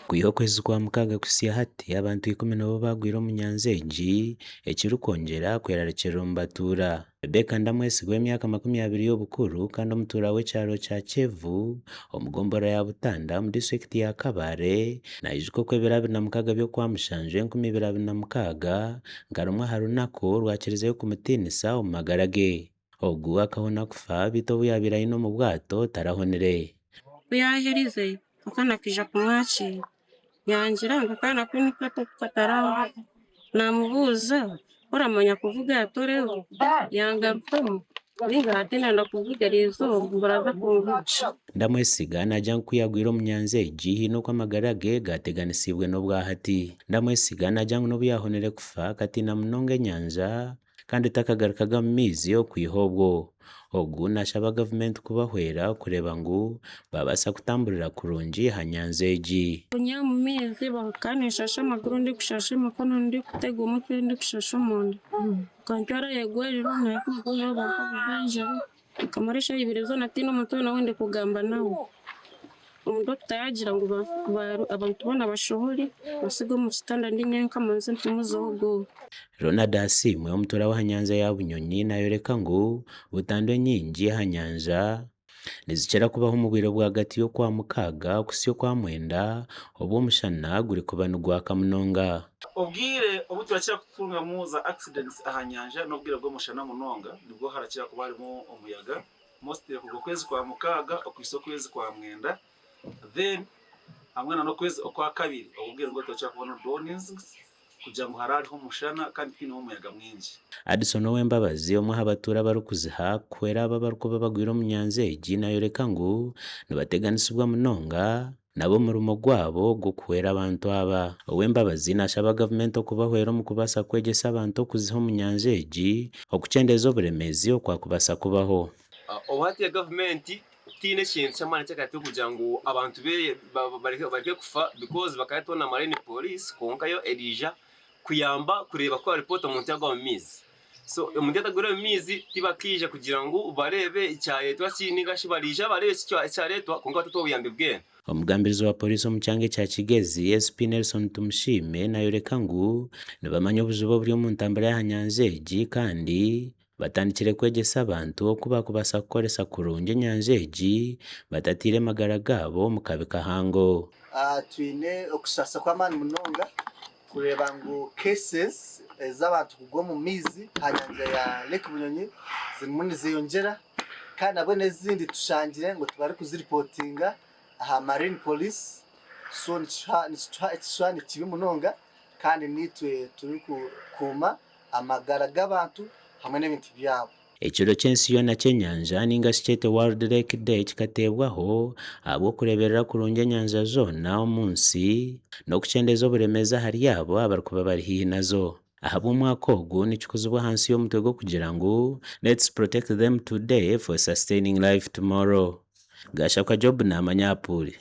Kwiha okwezi kwa mukaaga kuhitsya hati, abantu ikumi nibo baagwire omu nyanja egi, ekirikwongyera kwerarikirira omu batuura. Rebecca Ndamwesigwa w'emyaka 20 y'obukuru kandi omutuura w'ekyaro kya Kyevu omu gomborora ya Butanda omu disiturikiti ya Kabale naijuka oku ebiro 26 by'Okwamushanju 2026 nka rumwe aha runaku orwakirizeyo kumutiinisa omu magara ge. Ogu akahona kufa beitu obu yaabaire aine omu bwato tarahonire. Ku yaaherize akaana kaija kumwakiira, yangira ngu akaana ku ni kato kataravuga. Naamubuuza ku oramanya kuvuga atoreho? Yangarukamu ninga hati ndenda kuvuga eriizooba ngu oraza kunvuga. Ndamwesiga naagira ngu ku yaagwire omu nyanja egi haine oku amagara ge gaateganisiibwe n'obwahati. Ndamwesiga naagira ngu n'obu yaahonire kufa akatiina munonga enyanja kandi takagarukaga mu maizi okwiha obwo. Ogu nashaba gavumenti kubahwera kureeba ngu babaasa kutamburira kurungi aha nyanja egi. Kunya omu maizi bakaba ninshasha amaguru ndikushasha emikono ndikutega omutwe ndikushasha omunda. Bakantwara aha irwariro nahika omu irwariro bampa obujanjabi. Nkamara eshaaha ibiri zoona tihaine omuntu weena ou ndikugamba nawe. Omudokita yaagira ngu abantu boona bashohore batsige omu kitanda ndi nyenka mbanze mpumuzeho obwoba. Ronald Asiimwe omutuura w'aha nyanja ya Bunyonyi nayoreka ngu butandu enyingi aha nyanja nizikira kubaho omu bwire bwagati y'Okwamukaaga kuhitsya Okwamwenda obu omushana gurikuba nigwaka munonga. Obwire obu turakira kutungamu za accidents aha nyanja n'obwire bw'omushana munonga nibwo harakira kuba harimu omuyaga mostly kuruga okwezi kwa mukaaga okuhitsya okwezi kwa mwenda then hamwe na n'okwezi okwakabiri obwo obwire nibwo turakira kubona drownings kugira ngu haraba hariho omushana kandi tihaine omuyaga mwingi. Addison Owembabazi omwe aha batuura abarikuziha kuhwera abo abarikuba bagwire omu nyanja egi nayoreka ngu nibateganisibwa munonga Nabo omurimo gwabo gw'okuhwera abantu aba. Owembabazi nashaba gavumenti okubahwera omu kubaasa kwegyesa abantu okuziha omu nyanja egi okukyendeeza oburemeezi okwakubasa kubaho. Obu hati gavumenti tihaine ekintu ky'amaani eki erikureeta kugira ngu abantu bareke kufa because bakareetaho na marine police kwonka yo eriija kuyamba kureeba ku baripoota omuntu yaagwa omu maizi. So omuntu yaaba atagwire omu maizi tibakaija kugira ngu bareebe ekyareetwa ki nainga shi bariija bareebe ekyareetwa kwonka batatuha obuyambi bwena. Omugambirizi wa Pooriisi omu kyanga ekya Kigezi, SP Nelson Tumusiime nayoreka ngu nibamanya obuzibu oburi omu ntambura y'aha nyanja egi kandi batandikire kwegyesa abantu oku bakubaasa kukoresa kurungi enyanja egi batataire magara gaabo omu kabi kahango. Twine okusaasa kw'amaani munonga kureeba ngu cases ez'abantu kugwa omu maizi aha nyanja ya Lake Bunyonyi zirimu nizeyongyera kandi nabwo n'ezindi tushangire ngu tibarikuziripotinga aha Marine Police so nikituha ekishushani kibi munonga kandi naitwe turikukuuma amagara g'abantu hamwe n'ebintu byabo. Ekiro ky'ensi yoona ky'enyanja ninga shi kyete World Lake Day kikateebwaho ahabw'okureeberera kurungi enyanja zoona omu nsi n'okukyendeeza oburemeezi ahari abo abarikuba bari haihi nazo. Ahabw'omwaka ogu nikikuzibwa ahansi y'omutwe gw'okugira ngu Let's protect them today for sustaining life tomorrow. Gashakwa Job naamanya aha puuli.